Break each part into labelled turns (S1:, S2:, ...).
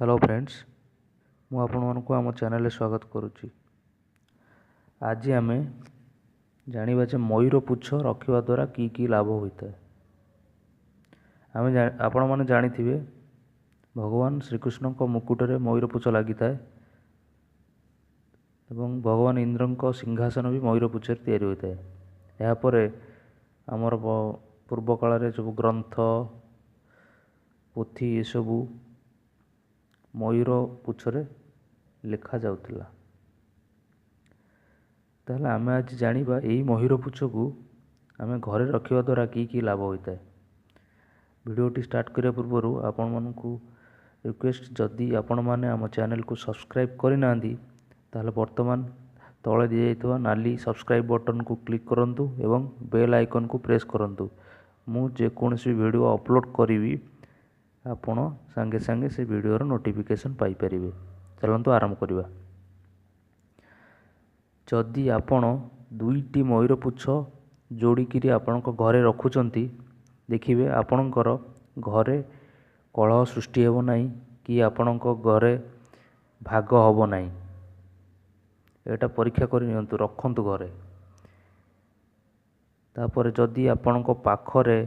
S1: Hello friends, ମୁଁ ଆପଣମାନଙ୍କୁ ଆମ ଚ୍ୟାନେଲରେ ସ୍ୱାଗତ କରୁଛି। ଆଜି ଆମେ ଜାଣିବା ଯେ ମୟୂର ପୁଚ୍ଛ ରଖିବା ଦ୍ୱାରା କି କି ଲାଭ ହୋଇଥାଏ। ଆମେ ଆପଣମାନେ ଜାଣିଥିବେ, ଭଗବାନ ଶ୍ରୀକୃଷ୍ଣଙ୍କ ମୁକୁଟରେ ମୟୂର ପୁଚ୍ଛ ଲାଗିଥାଏ ଏବଂ ଭଗବାନ ଇନ୍ଦ୍ରଙ୍କ ସିଂହାସନ ବି ମୟୂର ପୁଚ୍ଛରେ ତିଆରି ହୋଇଥାଏ। ଏହାପରେ ଆମର ପୂର୍ବ କାଳରେ ସବୁ ଗ୍ରନ୍ଥ, ପୋଥି ଏସବୁ ମୟୂର ପୁଚ୍ଛରେ ଲେଖାଯାଉଥିଲା। ତାହେଲେ ଆମେ ଆଜି ଜାଣିବା, ଏଇ ମୟୂର ପୁଚ୍ଛକୁ ଆମେ ଘରେ ରଖିବା ଦ୍ୱାରା କି କି ଲାଭ ହୋଇଥାଏ। ଭିଡ଼ିଓଟି ଷ୍ଟାର୍ଟ କରିବା ପୂର୍ବରୁ ଆପଣମାନଙ୍କୁ ରିକ୍ୱେଷ୍ଟ, ଯଦି ଆପଣମାନେ ଆମ ଚ୍ୟାନେଲକୁ ସବସ୍କ୍ରାଇବ୍ କରିନାହାନ୍ତି, ତାହେଲେ ବର୍ତ୍ତମାନ ତଳେ ଦିଆଯାଇଥିବା ନାଲି ସବସ୍କ୍ରାଇବ୍ ବଟନକୁ କ୍ଲିକ୍ କରନ୍ତୁ ଏବଂ ବେଲ୍ ଆଇକନ୍କୁ ପ୍ରେସ୍ କରନ୍ତୁ। ମୁଁ ଯେକୌଣସି ଭିଡ଼ିଓ ଅପଲୋଡ଼ କରିବି, ଆପଣ ସାଙ୍ଗେ ସାଙ୍ଗେ ସେ ଭିଡ଼ିଓର ନୋଟିଫିକେସନ୍ ପାଇପାରିବେ। ଚାଲନ୍ତୁ ଆରମ୍ଭ କରିବା। ଯଦି ଆପଣ ଦୁଇଟି ମୟୂର ପୁଚ୍ଛ ଯୋଡ଼ିକିରି ଆପଣଙ୍କ ଘରେ ରଖୁଛନ୍ତି, ଦେଖିବେ ଆପଣଙ୍କର ଘରେ କଳହ ସୃଷ୍ଟି ହେବ ନାହିଁ କି ଆପଣଙ୍କ ଘରେ ଭାଗ ହେବ ନାହିଁ। ଏଇଟା ପରୀକ୍ଷା କରି ନିଅନ୍ତୁ, ରଖନ୍ତୁ ଘରେ। ତାପରେ ଯଦି ଆପଣଙ୍କ ପାଖରେ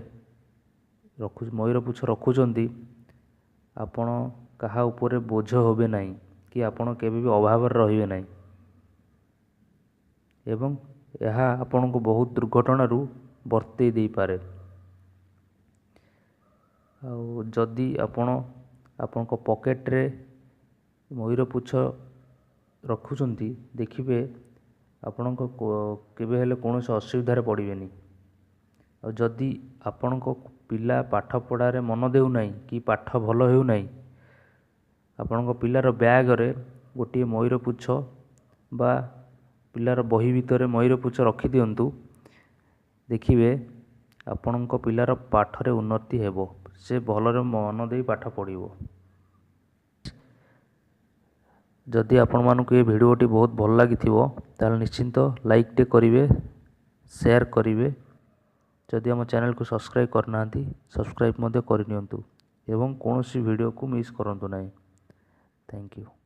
S1: ମୟୂର ପୁଚ୍ଛ ରଖୁଛନ୍ତି, ଆପଣ କାହା ଉପରେ ବୋଝ ହେବେ ନାହିଁ କି ଆପଣ କେବେ ବି ଅଭାବରେ ରହିବେ ନାହିଁ ଏବଂ ଏହା ଆପଣଙ୍କୁ ବହୁତ ଦୁର୍ଘଟଣାରୁ ବର୍ତ୍ତେଇ ଦେଇପାରେ। ଆଉ ଯଦି ଆପଣ ଆପଣଙ୍କ ପକେଟରେ ମୟୂର ପୁଚ୍ଛ ରଖୁଛନ୍ତି, ଦେଖିବେ ଆପଣଙ୍କ କେବେ ହେଲେ କୌଣସି ଅସୁବିଧାରେ ପଡ଼ିବେନି। ଆଉ ଯଦି ଆପଣଙ୍କ ପିଲା ପାଠ ପଢ଼ାରେ ମନ ଦେଉନାହିଁ କି ପାଠ ଭଲ ହେଉନାହିଁ, ଆପଣଙ୍କ ପିଲାର ବ୍ୟାଗରେ ଗୋଟିଏ ମୟୂର ପୁଚ୍ଛ ବା ପିଲାର ବହି ଭିତରେ ମୟୂର ପୁଚ୍ଛ ରଖିଦିଅନ୍ତୁ। ଦେଖିବେ ଆପଣଙ୍କ ପିଲାର ପାଠରେ ଉନ୍ନତି ହେବ, ସେ ଭଲରେ ମନ ଦେଇ ପାଠ ପଢ଼ିବ। ଯଦି ଆପଣମାନଙ୍କୁ ଏ ଭିଡ଼ିଓଟି ବହୁତ ଭଲ ଲାଗିଥିବ, ତାହେଲେ ନିଶ୍ଚିନ୍ତ ଲାଇକ୍ଟେ କରିବେ, ସେୟାର କରିବେ। ଯଦି ଆମ ଚ୍ୟାନେଲକୁ ସବସ୍କ୍ରାଇବ୍ କରିନାହାନ୍ତି, ସବସ୍କ୍ରାଇବ୍ ମଧ୍ୟ କରିନିଅନ୍ତୁ ଏବଂ କୌଣସି ଭିଡ଼ିଓକୁ ମିସ୍ କରନ୍ତୁ ନାହିଁ। Thank you.